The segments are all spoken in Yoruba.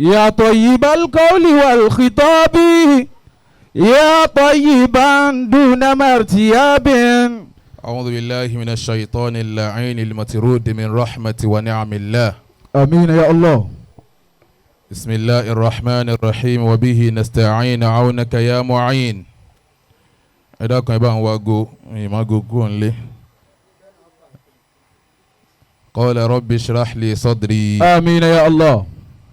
يا طيب القول والخطاب يا طيبا دون ما ارتياب. أعوذ بالله من الشيطان اللعين المطرود من رحمة ونعم الله. آمين يا الله. بسم الله الرحمن الرحيم وبه نستعين عونك يا معين. Ẹ dákun, ẹ bá ń wago ìmágo kúrò nílé. قال رب اشرح لي صدري آمين يا الله.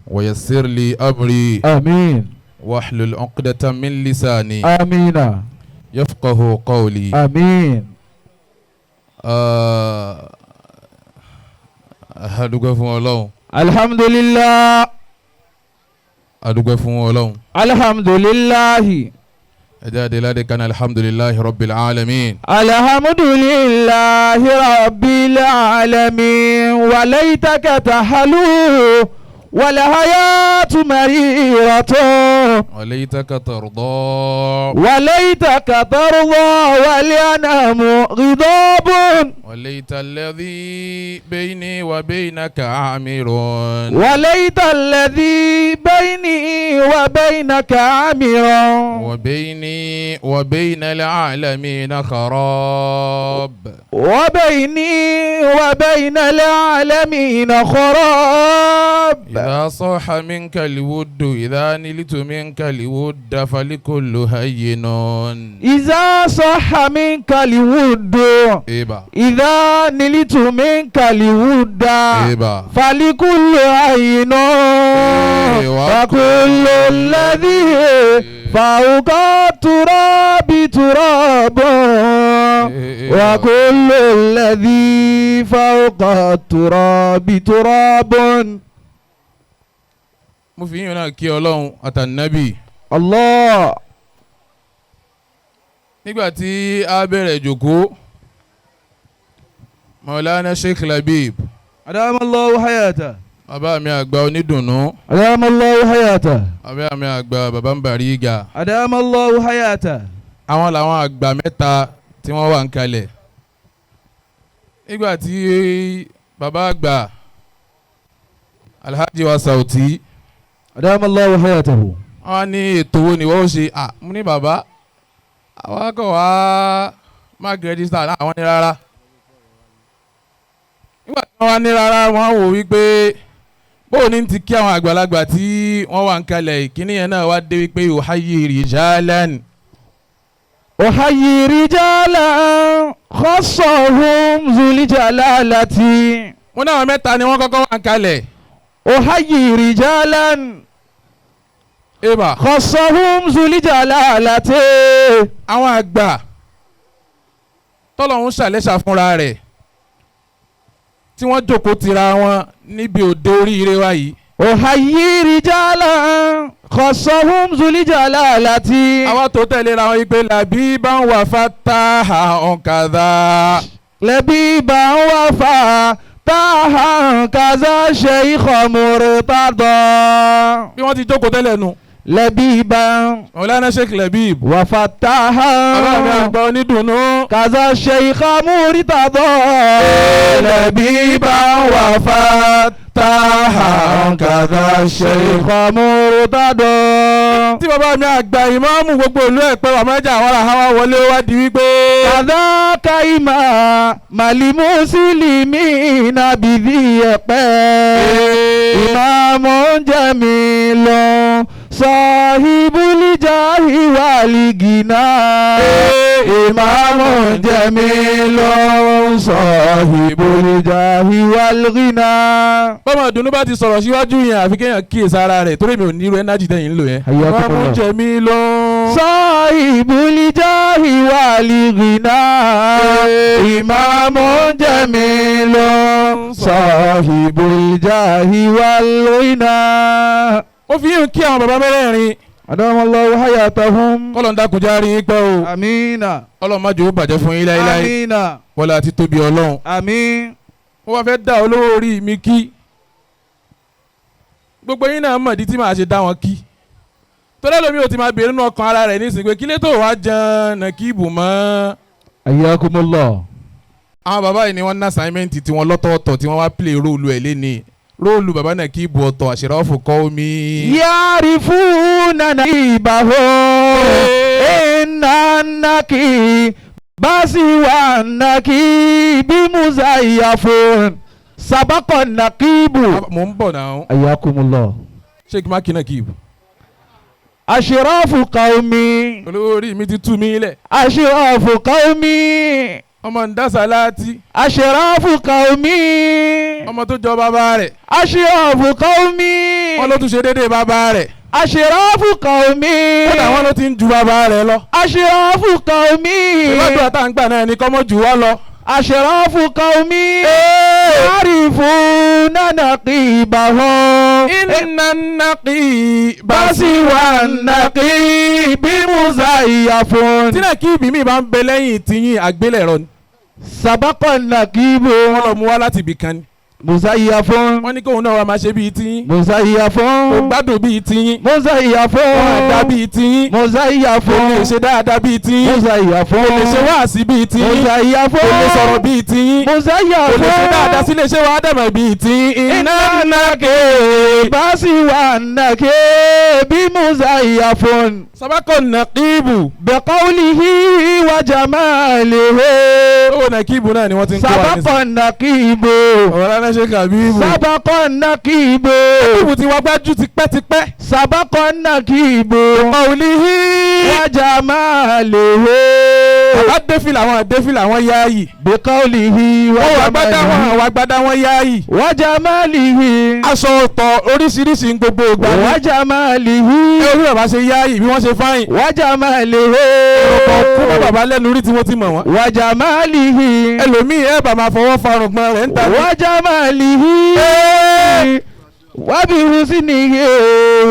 ويسر لي أمري آمين. واحلل عقدة من لساني آمين. يفقه قولي. آمين. A dúpẹ́ fún Ọlọ́run. الحمد لله. A dúpẹ́ fún Ọlọ́run. الحمد لله. Ẹ jáde ládé kan الحمد لله رب العالمين. الحمد لله رب العالمين وليتك تحلو والحياة مريرة. وليتك ترضى. وليتك ترضى والأنام غضاب. وليت الذي بيني وبينك عامر. وليت الذي بيني وبينك عامرا. وبيني وبين العالمين خراب. وبيني وبين العالمين خراب. إذا صح منك الود إذا نلت منك الود فلكل هين. إذا صح منك الود إيبا. إذا نلت منك الود إيبا. فلكل هين. وكل الذي فوق التراب تراب وكل الذي فوق التراب تراب. Mo fi yín náà kí Ọlọ́run àtànábì. Allah. Nígbà tí a bẹ̀rẹ̀ ìjòkó, Maulana Sheikh Labib. أدام الله حياته. Bàbá mi àgbà onídùnnú. أدام الله حياته. Bàbá mi àgbà bàbá ń bàrígà. أدام الله حياته. Àwọn làwọn àgbà mẹ́ta tí wọ́n wà ń kalẹ̀. Nígbà tí bàbá àgbà Alhaji wa Sauti. أدام الله حياته. Wọ́n ní ètò wo ni wọ́n ó ṣe? À mo ní bàbá àwọn kò wá mark register. Àwọn ní rárá. Nígbà tí wọ́n wá ní rárá, wọ́n wò wípé bóun ní ti kí àwọn àgbàlagbà tí wọ́n wà ń kalẹ̀. Ìkíní yẹn náà wá dé wípé أحيي رجالا. أحيي رجالا خصهم ذو الجلالة. Wọ́n ní àwọn mẹ́ta ni wọ́n kọ́kọ́ wà ń kalẹ̀. أحيي رجالا Eba. خصهم ذو الجلالة. Àwọn àgbà tọ́lọ́hún ṣàlẹ́ṣà fúnra rẹ̀ tí wọ́n jókòó tira wọn níbi òde oríire wa yìí. أحيي رجالا خصهم ذو الجلالة. Àwọn tó tẹ̀lé ra wọn yìí pé لبيبا وفتاحا كذا. لبيبا وفتاحا كذا شيخ مرتضى. Bí wọ́n ti jókòó tẹ́lẹ̀ nu. لبيبا Maulana Sheikh Labib. وفتاحا Bàbá mi àgbà onídùnnú. كذا شيخ مرتضى. لبيبا وفتاحا كذا شيخ مرتضى. Tí bàbá mi àgbà ìmáàmù gbogbo ìlú Ẹ̀pẹ́ wà mẹ́jà àwọn ará wa wọlé wá di wípé. كذاك إمام المسلمين بذي إمام جميل صاحب الجاه والغنى. إمام جميل صاحب الجاه والغنى. Bọ́mọ̀ ìdùnnú bá ti sọ̀rọ̀ síwájú yẹn, àfi kéèyàn kíyèsí ara rẹ̀ torí mi ò ní irú energy tẹ̀yìn ń lò yẹn. حياكم إمام الله. جميل. صاحب الجاه والغنى. إمام جميل صاحب الجاه والغنى. Ó fi yín kí àwọn bàbá mẹ́rẹ̀ẹ̀rin. أدام الله حياتهم. Kọ́lọ̀ ń dákunjá rí yín pẹ́ o. آمين. Ọlọ́run má jẹ́ ó bàjẹ́ fún yín láéláé. آمين. Wọlé àti tóbi Ọlọ́run. آمين. Mo wá fẹ́ dá olówó orí mi kí. Gbogbo yín náà mọ̀dí tí màá ṣe dá wọn kí. Torí ẹlòmíì ò ti máa béèrè nínú ọkàn ara rẹ̀ nísìnyí pé kí lè tó wá jẹun nàkíbù mọ́. حياكم الله. Àwọn bàbá yìí ni wọ́n ní assignment tí wọ́n lọ́tọ̀ọ̀tọ̀ tí wọ́n wá play role ẹ̀ léni. Róòlù bàbá náà kí ibù ọ̀tọ̀ àṣírọ́fù kọ́ omi. Yarifuna naibahu inna naki basiwa naki bimuzayafun sabakọ nakibu. Mò ń bọ̀ náà. Ayakumullah. Sheikh Maki náà kí ibù. Ashirafu qaumi. Olórí mi ti tú mi lẹ̀. Ashirafu qaumi. Ọmọ ń dá sàláàtì. Ashirafu qaumi. Ọmọ tó jọ bàbá rẹ̀. Ashirafu qaumi. Wọ́n ló tún ṣe déédéé bàbá rẹ̀. Ashirafu qaumi. Kódà wọ́n ló ti ń ju bàbá rẹ̀ lọ. Ashirafu qaumi. Ìwádìí àtàǹgbà náà ni kọ́mọ́ jù wá lọ. Ashirafu qaumi. Yarifuna naqibahum. Inna naqi Basiwa naqi bimuzayyafun. Tí náà kí ibi mi bá ń bẹ lẹ́yìn tiyín àgbélẹ̀rọ ni. Sabaqa naqibu. Wọ́n lọ mú wá láti ibì kan ni. Muzayyafun. Wọ́n ní kóun náà wá máa ṣe bíi tiyín. Muzayyafun. Kò gbádùn bíi tiyín. Muzayyafun. Wọ́n á dá bíi tiyín. Muzayyafun. Kò lè ṣe dáadáa bíi tiyín. Muzayyafun. Kò lè ṣe wáàsí bíi tiyín. Muzayyafun. Kò lè sọ̀rọ̀ bíi tiyín. Muzayyafun. Kò lè ṣe dáadáa sílé iṣẹ́ wa Ádámù bíi tiyín. Inna naqi basiwa naqi bimuzayyafun. Sabaqa naqibu. Biqawlihi wa jamalihi. Owó nàkíbù náà ni wọ́n ti ń kó wa nísìnyí. Sabaqa naqibu. Ọ̀rọ̀ náà ṣe kàbíbù. Sabaqa naqibu. Kàbíbù ti wá gbájú tipẹ́tipẹ́. Sabaqa naqibu. Qawlihi. Wa jamalihi. Bàbá défìlà àwọn défìlà àwọn yáàyì. Biqawlihi wa Ó wà gbádá wọn jamalihi. àwọn agbádá wọn yáàyì. Wa jamalihi. Aṣọ ọ̀tọ̀ oríṣiríṣi ń gbogbo ìgbà ni. Wa jamalihi. Ẹ orí bàbá ṣe yáàyì bí wọ́n ṣe fáyìn. Wa jamalihi. Ọ̀pọ̀ kú mọ́ bàbá lẹ́nu rí tí wọ́n ti mọ̀ wọ́n. Wa jamalihi. Ẹlòmíì ẹ bá máa fọwọ́ farùngbọ̀n rẹ̀ ń ta. Wa jamalihi. Wa bihusnihi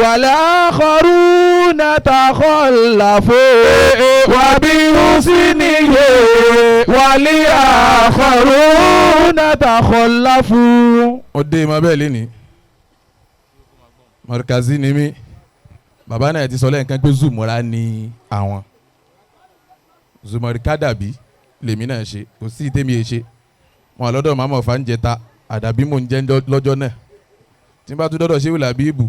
wal akharuna takhallafu. Wa bihusnihi wal akharuna takhallafu. Ó dé ìmọ̀ bẹ́ẹ̀ lénìí. Mọ̀rìkàzí ni mí. Bàbá náà ti sọ lẹ́ẹ̀kan pé Zumura ni àwọn. Zumurika dàbí lèmi náà ṣe kò sí ìtẹ́mi ẹ̀ ṣe. Wọn lọ́dọ̀ màmá ọ̀fà ń jẹta àdàbí mò ń jẹ́ lọ́jọ́ náà. Tí n bá tún dọ́dọ̀ ṣéwìlà bí ibù.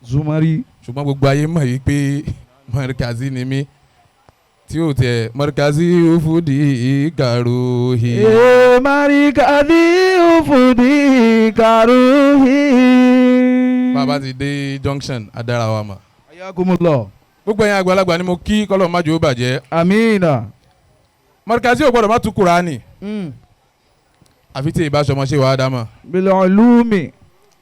Zumari. Ṣùgbọ́n gbogbo ayé mọ̀ yìí pé Mọ̀rìkàzí ni mí. Tí ó tẹ̀ Mọ̀rìkàzí fúdi kàrúhì. Marikazi ufudi karuhi. Bàbá ti dé junction adára wa mọ̀. Ayakumullah. Gbogbo ẹ̀yin àgbàlagbà ni mo kí kọ́lọ́ má jò ó bàjẹ́. Amina. Mọ̀rìkàzí ò gbọ́dọ̀ má tú Kùránì. Àfi tí ìbá ṣọmọ ṣe wàá dámọ̀. Bil ulumi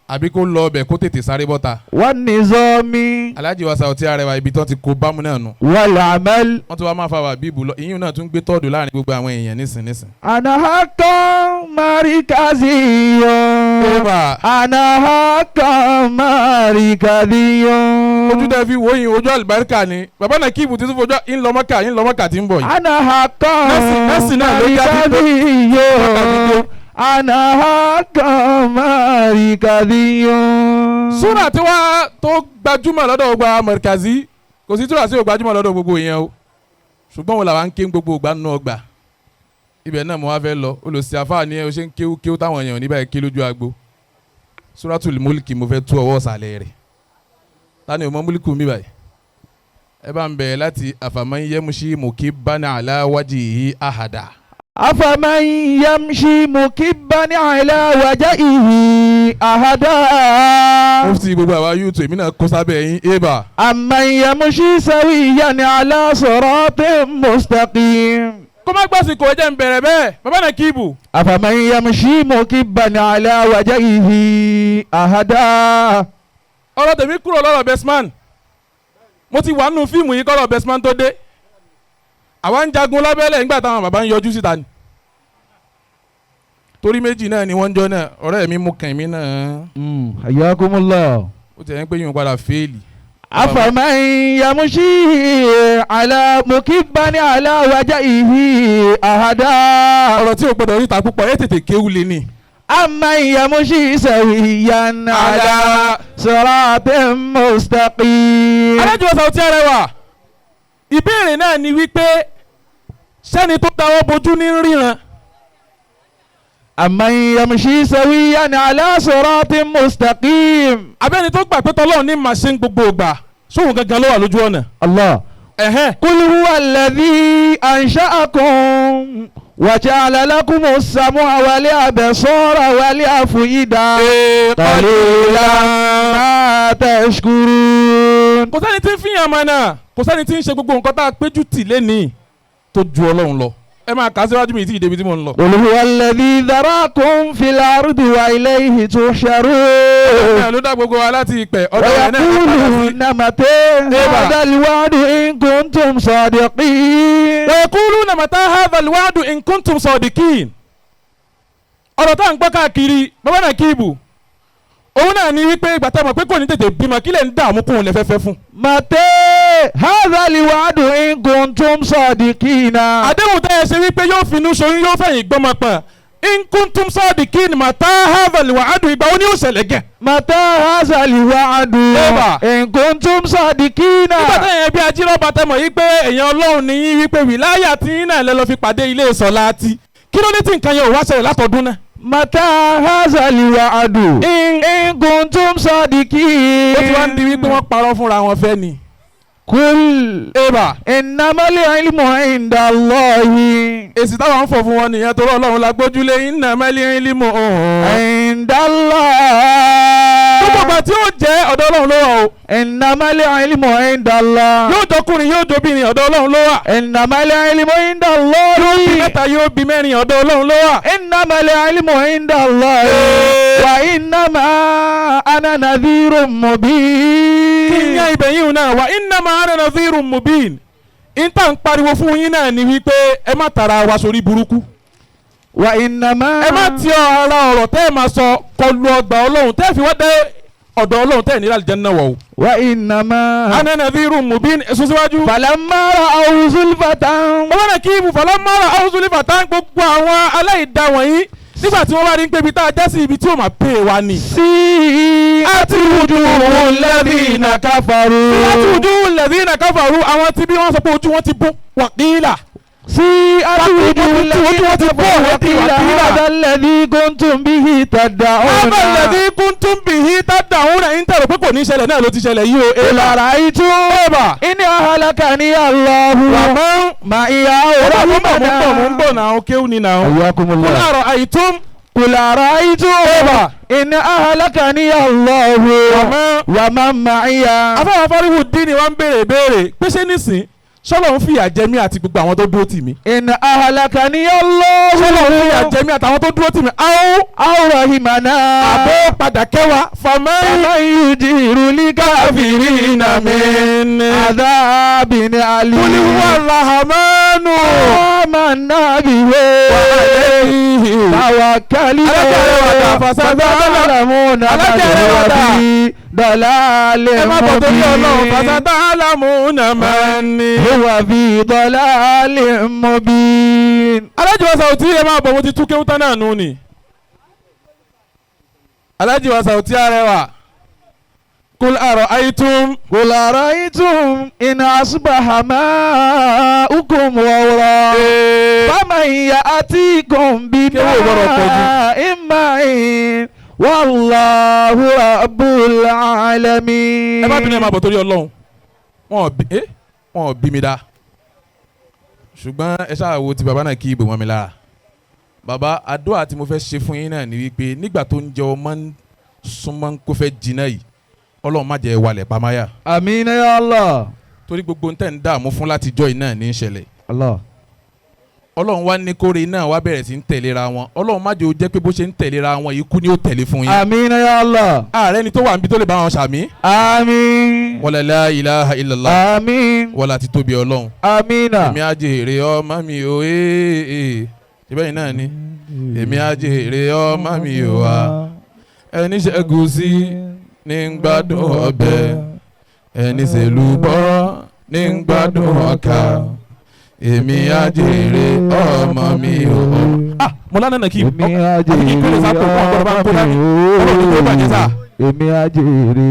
Àbí kó lọ ọbẹ̀ kó tètè sáré bọ́ta. wan nizami Alhaji wa Saoti Arẹwà ibi tán ti kó bámú náà nù. wal amal. Wọ́n tún wá máa fa wà bíbù lọ. Ìyún náà tún gbé tọ́ọ̀dù láàrin gbogbo àwọn èèyàn nísìn nísìn. Ana haqqan marikaziyun. Eba. Ana haqqan marikaziyun. Ojú tẹ fi wo yín ojú àlùbáríkà ni. Bàbá náà kí ibùtí tún fojú ńlọmọ́kà ńlọmọ́kà ti ń bọ̀ yìí. Ana haqqan Nọ́ọ̀sì náà ló já sí pé- marikaziyun. Ana haqqan marikaziyun. Súrà tí wá tó gbajúmọ̀ lọ́dọ̀ ọgbà Mọ̀rìkàzí kò sí súrà tí ò gbajúmọ̀ lọ́dọ̀ gbogbo yẹn o. Ṣùgbọ́n wọn làwa ń ké gbogbo ìgbà nínú ọgbà. Ibẹ̀ náà mo wá fẹ́ lọ. Olùsí àfáà ni ẹ o ṣe ń kéwú kéwú táwọn èèyàn níbẹ̀ ké lójú agbo. Súratul Mulki mo fẹ́ tú ọwọ́ ìsàlẹ̀ rẹ̀. Ta ni o mọ múlíkù mi báyìí? Ẹ bá ń bẹ̀rẹ̀ láti afaman yamshi mukibban ala wajhihi ahada. أفمن يمشي مكبا على وجهه أهدى Mufti gbogbo àwa yúùtù èmi náà kó sábẹ́ yín ébà. أمن يمشي سويا على صراط مستقيم Kó má gbàsìkò ẹ jẹ́ ń bẹ̀rẹ̀ bẹ́ẹ̀ bàbá náà kíìbù. أفمن يمشي مكبا على وجهه أهدى Ọ̀rọ̀ tèmi kúrò lọ́rọ̀ Bestman. Mo ti wà nínú fíìmù yìí kọ́rọ̀ Bestman tó dé. Àwa ń jagun lábẹ́lẹ̀ nígbà táwọn bàbá ń yọjú síta ni. Torí méjì náà ni wọ́n ń jọ náà ọ̀rẹ́ mi mú kàn mí náà. حياكم الله Ó ti ẹ̀ ń pé yín padà fẹ́ẹ̀lì. أفمن يمشي على مكبا على وجهه أهدى Ọ̀rọ̀ tí o gbọ́dọ̀ ríta púpọ̀ ẹ tètè kéwú lé ní. أمن يمشي سويا على صراط مستقيم Alájọ Saoti Arẹwà ìbéèrè náà ni wípé sẹ́ni tó dáwọ́ bojú ní ríran أمن يمشي سويا على صراط مستقيم. Abẹ́ni tó gbà pé tọ́lọ́run ní màá ṣe ń gbogbo ìgbà sóhun gangan ló wà lójú ọ̀nà. الله. Ẹ̀hẹ́n. قل هو الذي أنشأكم وجعل لكم السمع والأبصار والأفئدة قليلا ما تشكرون. Kò sẹ́ni tí ń fìyàn mọ̀ náà, kò sẹ́ni tí ń ṣe gbogbo nǹkan tá a péjú tì lénìí tó ju Ọlọ́run lọ. Ẹ máa kà á síwájú mi tí ìdèbí tí mò ń lọ. قل هو الذي ذراكم في الأرض وإليه تحشرون. Ẹ ló dá gbogbo wa láti ìpẹ́ ọ̀dọ̀ rẹ̀ náà. ويقولون متى هذا الوعد إن كنتم صادقين. ويقولون متى هذا الوعد إن كنتم صادقين. Ọ̀rọ̀ tá à ń gbọ́ káàkiri bàbá náà kíìbù òun náà ní wípé ìgbà tá a mọ̀ pé kò ní tètè bímọ kí lè ń dààmú kóun lè fẹ́fẹ́ fún. متى هذا الوعد إن كنتم صادقين. Àdéhùn tẹ́ ẹ ṣe wípé yóò finú ṣoyún yóò fẹ̀yìn gbọ́mọ pọ̀n in kuntum sadiqin mata hadha alwa'du ìgbà wo ni yóò ṣẹlẹ̀ gẹ̀. متى هذا الوعد Eba. إن كنتم صادقين. Nígbà tẹ́yìn ẹbí ajírọ́ba tẹ́ mọ̀ yí pé èèyàn Ọlọ́run ní yín wípé wìláyà tí yín náà lẹ lọ fi pàdé ilé ìsọ̀láàtì kí ló dé tí nǹkan yẹn ò wá ṣẹlẹ̀ látọdún náà. متى هذا الوعد إن كنتم صادقين. Ó ti wá ń di wípé wọ́n parọ́ fúnra wọn fẹ́ ni. قل Eba. إنما العلم عند الله. Èsì táwọn ń fọ̀ fún wọn nìyẹn torí Ọlọ́run la gbójúlé innamal ilmu عند الله. Gbogbo ìgbà tí ó jẹ́ ọ̀dọ̀ Ọlọ́run ló wà o. إنما العلم عند الله. Yóò jọkùnrin yóò jobìnrin ọ̀dọ̀ Ọlọ́run ló wà. إنما العلم عند الله. Yóò bí mẹ́ta yóò bí mẹ́rin ọ̀dọ̀ Ọlọ́run ló wà. إنما العلم عند الله. وإنما أنا نذير مبين. Kí n yá ibẹ̀ yín náà wà innama ana nadhirun mubin. Ìta ń pariwo fún yín náà ni wípé ẹ má tara wa sórí burúkú. وإنما Ẹ má ti ara ọ̀rọ̀ tẹ́ ẹ máa sọ kọlu ọgbà Ọlọ́run tẹ́ ẹ fi wá dé ọ̀dọ̀ Ọlọ́run tẹ́ ẹ ní àlùjánnà wọ̀ o. وإنما Ana nadhirun mubin èso síwájú. فلما رأوا زلفة Bàbá náà kí ibùfọ̀ lọ́mọ́ra ọ̀húnṣúlífà tá ń gbogbo àwọn aláìda wọ̀nyí nígbà tí wọ́n bá rí pé ibi tá a já sí ibi tí ó máa pè wá ni. سيئت وجوه الذين كفروا. Láti ojú alladhina kafaru àwọn tí bí wọ́n sọ pé ojú wọn ti bó wàkílà. سيئت وجوه الذين كفروا وقيل هذا الذي كنتم به تدعون. Hadha alladhi kuntum bihi tad'un ń tẹ̀rọ pé kò ní ṣẹlẹ̀ náà ló ti ṣẹlẹ̀ yìí o. قل أرأيتم إن أهلكني الله Wàmọ́ معي ọ̀rọ̀ mò ń bọ̀ mò ń bọ̀ mò ń أو bọ̀ náà kéwù ni náà. حياكم Qul الله. ara'aytum قل أرأيتم إن أهلكني الله wàmọ́. ومن معي. Afáwọn afáríwò dín ni wọ́n ń béèrè béèrè pé ṣé nísìn sọ́lọ́ ń fìyà jẹ mí àti gbogbo àwọn tó dúró tì mí. إن أهلكني الله Sọ́lọ́ ń fìyà jẹ mí àtàwọn tó dúró tì mí. Áwọ̀ أو رحمنا àbó padà kẹwàá fàmọ́ فمن يجير الكافرين من عذاب أليم. Qul huwa rahmanu. آمنا به توكلنا فستعلمون من هو في ضلال Ẹ má bọ̀ torí Ọlọ́run مبين. fasata'lamuna man. هو في ضلال مبين. Alájì wa Sàwùtí ẹ máa bọ̀ mo ti tú kéwú tán náà nù ni. Alájì wa Sàwùtí arẹwà. Qul ara'aytum. قل أرأيتم إن أصبح ماؤكم غورا فمن يأتيكم بماء معين والله رب العالمين. Ẹ má bínú ẹ má bọ̀ torí Ọlọ́run. Wọn ò bí ẹ wọn ò bí mi dá. Ṣùgbọ́n ẹ ṣáà wo ti bàbá náà kí ibò mọ́ mi lára. Bàbá àdúrà tí mo fẹ́ ṣe fún yín náà ni wípé nígbà tó ń jẹ ọmọ ń súnmọ́ kó fẹ́ jiná yìí Ọlọ́run má jẹ́ wàlẹ̀ pamaya. آمين يا الله. Torí gbogbo ń tẹ̀ ń dààmú fún látijọ́ yìí náà ní í ṣẹlẹ̀. الله. Ọlọ́run wá ní kórè náà wá bẹ̀rẹ̀ sí ń tẹ̀léra wọn Ọlọ́run má jẹ́ ó jẹ́ pé bó ṣe ń tẹ̀léra wọn ikú ni ó tẹ̀lé fún yín. آمين يا الله. Ààrẹ ni tó wà níbi tó lè bá wọn ṣàmì. آمين. Wala la ilaha illallah آمين. wala ti tóbi Ọlọ́run. آمين. Èmi á jèrè ọmọ mi o ee ṣe bẹ́ẹ̀ náà ni èmi á jèrè ọmọ mi o wa ẹni ṣẹ́gun sí ní ń gbádùn ọbẹ̀ ẹni ṣèlúbọ́ ní ń gbádùn ọkà èmi á jèrè ọmọ mi o. Ah mo lánàá nà kí Èmi á àfi kí n kó lè sá tó kó ọgbọ́n bá ń kó dání Ọlọ́run tó bàjẹ́ sá. Èmi á jèrè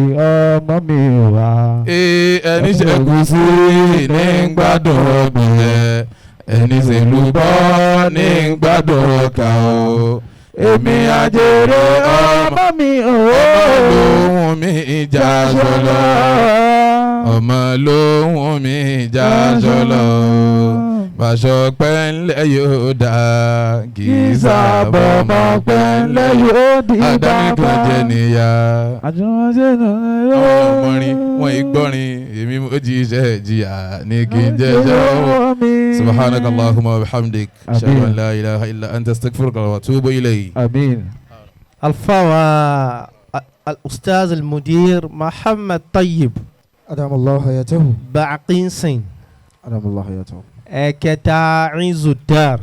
ọmọ mi wá. Ee ẹni ṣẹ́gun sí ní ń gbádùn ọbẹ̀ ẹni ṣèlúbọ́ ní ń gbádùn ọkà o Èmi àjèrè ọmọ mi Ọmọ lóhùn mi ìjà sọlọ. Ọmọ lóhùn mi ìjà sọlọ. Bàṣọ pẹ́ńlẹ̀ yóò dá kì í sábọ̀ mọ́ pẹ́ńlẹ̀ yóò di Adánikan jẹ níyà. Àjùmọ̀ṣe náà Àwọn ọmọrin wọn ìgbọ́rin èmi ó jí iṣẹ́ jìyà ní kí n jẹ́ jẹ́wọ́. mi. سبحانك اللهم وبحمدك أشهد آمين. أن لا إله إلا أنت أستغفرك وأتوب إليك. Àmín. الفاوى الأستاذ المدير محمد طيب أدام الله حياته. بعقين سين أدام الله حياته. ẹ̀kẹta Izudar.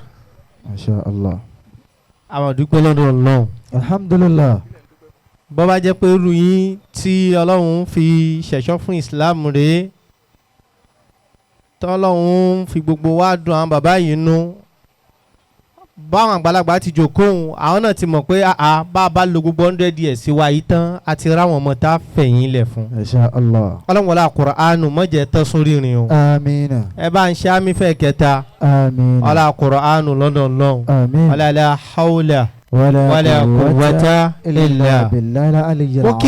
ما شاء الله. Àwọn àdúgbò lọ́dọ̀ Ọlọ́run. الحمد لله. Bó bá jẹ́ pé irú yín tí Ọlọ́run fi ṣẹ̀ṣọ́ fún Islam rèé, tọ́lọ́run fi gbogbo wa dùn àwọn bàbá yìí nú, báwọn àgbàlagbà ti jókòó, àwọn náà ti mọ̀ pé àá bá a bá lo gbogbo 100 years sí wa yìí tán, a ti ráwọn ọmọ tá a fẹ̀yìn lẹ̀ fún. ما شاء الله. Ọlọ́run wọlé Kùránù mọ̀jẹ̀ tán sórí rìn o. آمين. Ẹ bá ń ṣe àmì fẹ́ kẹta. آمين. Ọlá Kùránù lọ́dọ̀ Ọlọ́run. آمين. Ọlá la hawla ولا wala قوة quwwata إلا illa بالله العلي Mo kí